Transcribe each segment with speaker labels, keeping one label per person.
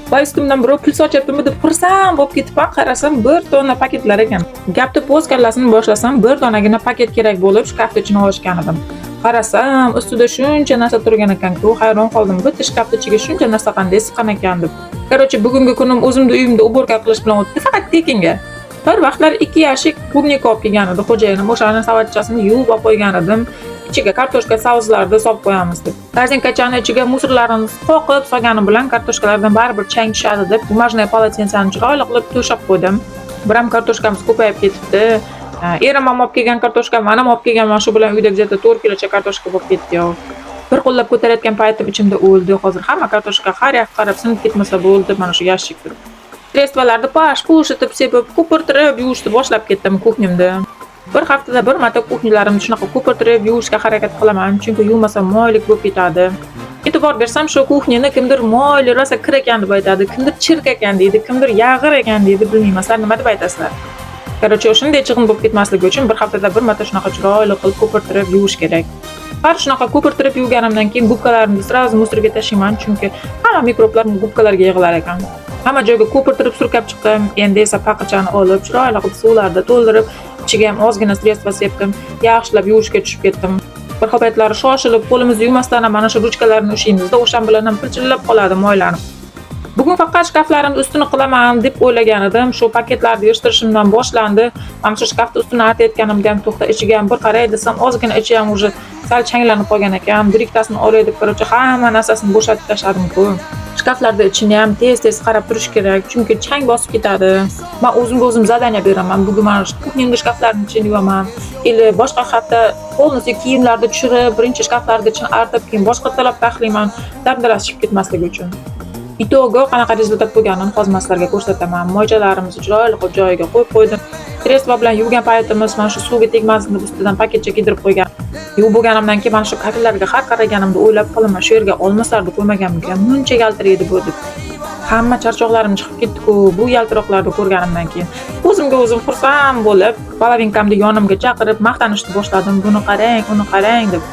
Speaker 1: Voy, ustimdan birov pul sochyaptimi deb xursand bo'lib ketibman. Qarasam, bir tonna paketlar ekan. Gapni po'z kallasini boshlasam, bir donagina paket kerak bo'lib, shkafni ichini ochgan edim. Qarasam, ustida shuncha narsa turgan ekan-ku, hayron qoldim. Bitta shkafni ichiga shuncha narsa qanday siqqan ekan deb. Короче, bugungi kunim o'zimni uyimda уборка qilish bilan o'tdi, faqat tekinga. Bir vaqtlar ikki yashik клубника olib kelgan edi xo'jayinim. O'shani savatchasini yuvib olib qo'ygan edim. Ichiga kartoshka, sabzilarni solib qo'yamiz deb. Корзинка chani ichiga мусор larni qoqib solganim bilan kartoshkalardan baribir chang tushadi deb бумажное полотенце ni chiroyli qilib to'shab qo'ydim. Biram kartoshkamiz ko'payib ketibdi. Erim ham olib kelgan kartoshka, man ham olib kelganman. Shu bilan uyda где-то 4 kilocha kartoshka bo'lib ketdi yo. Bir qo'llab ko'tarayotgan paytim ichimda o'ldi. Hozir hamma kartoshka har yoqqa qarab sinib ketmasa bo'ldi, mana shu yashik deb. Средство larni pash push etib sepib, ko'pirtirib yuvishni boshlab ketdim кухня mda. Bir haftada bir marta кухня larimni shunaqa ko'pirtirib yuvishga harakat qilaman, chunki yuvmasam moylik bo'lib ketadi. E'tibor bersam, shu кухня ni kimdir moyli, rosa kir ekan deb aytadi, kimdir chirk ekan deydi, kimdir yag'ir ekan deydi, bilmayman. Sizlar nima deb aytasizlar? Короче, shunday chig'in bo'lib ketmasligi uchun bir haftada bir marta shunaqa chiroyli qilib ko'pirtirib yuvish kerak. Har shunaqa ko'pirtirib yuvganimdan keyin губка larimni сразу мусор ga tashlayman, chunki hamma mikroblar губка larga yig'ilar ekan. Hamma joyga ko'pirtirib surkab chiqdim. Endi esa paqichani olib, chiroyli qilib suvlarda to'ldirib, ichiga ham ozgina средство sepdim. Yaxshilab yuvishga tushib ketdim. Bir xil paytlari shoshilib qo'limizni yuvmasdan ham mana shu ruchkalarni ushlaymizda, o'shan bilan ham pilchillab qoladi moylanib. Bugun faqat shkaflarimni ustini qilaman deb o'ylagan edim. Shu paketlarni yig'ishtirishimdan boshlandi. Mana shu shkafni ustini artayotganimda ham, to'xta, ichiga ham bir qaray desam, ozgina ichi ham уже sal changlanib qolgan ekan. Bir ikkitasini olay deb, короче, hamma narsasini bo'shatib tashladim-ku. Shkaflarda ichini ham tez-tez qarab turish kerak, chunki chang bosib ketadi. Man o'zimga o'zim задание beraman. Bugun mana shu кухня mda shkaflarni ichini yuvaman. Или boshqa hafta полностью kiyimlarni tushirib, birinchi shkaflarni ichini artib, keyin boshqa taxlayman, dabdala shishib ketmasligi uchun. Итого qanaqa результат bo'lganini hozir man sizlarga ko'rsataman. Moychalarimizni chiroyli qilib joyiga qo'yib qo'ydim. Средство bilan yuvgan paytimiz mana shu suvga tegmasin deb ustidan paketcha kiydirib qo'ygan. Yuvib bo'lganimdan keyin mana shu kafelarga har qaraganimda o'ylab qolaman, shu yerga olmaslarni qo'ymaganmikan, muncha yaltiraydi bu deb. Hamma charchoqlarim chiqib ketdi-ku bu yaltiroqlarni ko'rganimdan keyin. O'zimga o'zim xursand bo'lib, половинка mni yonimga chaqirib maqtanishni boshladim. Buni qarang, uni qarang deb.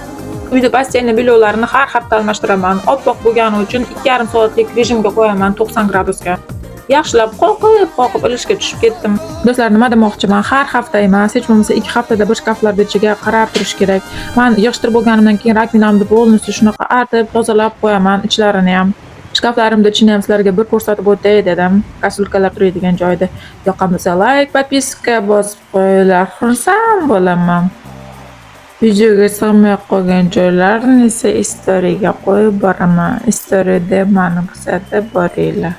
Speaker 1: Uyda постельный бельё larni har hafta almashtiraman. Oppoq bo'lgani uchun 2,5 soatlik rejimga qo'yaman 90 gradusga. Yaxshilab qoqib-qoqib ilishga tushib ketdim. Do'stlar, nima demoqchiman? Har hafta emas, hech bo'lmasa 2 haftada bir shkaflarni ichiga qarab turish kerak. Man yig'ishtirib bo'lganimdan keyin раковина mni полностью shunaqa artib, tozalab qo'yaman ichlarini ham. Shkaflarimni ichini ham sizlarga bir ko'rsatib o'tay dedim. Кастрюлька lar turadigan joyda. Yoqqan bo'lsa, лайк, подписка bosib qo'yinglar. Xursand bo'laman. Videoga sig'may qolgan joylarni esa история ga qo'yib boraman. История da mani kuzatib boringlar.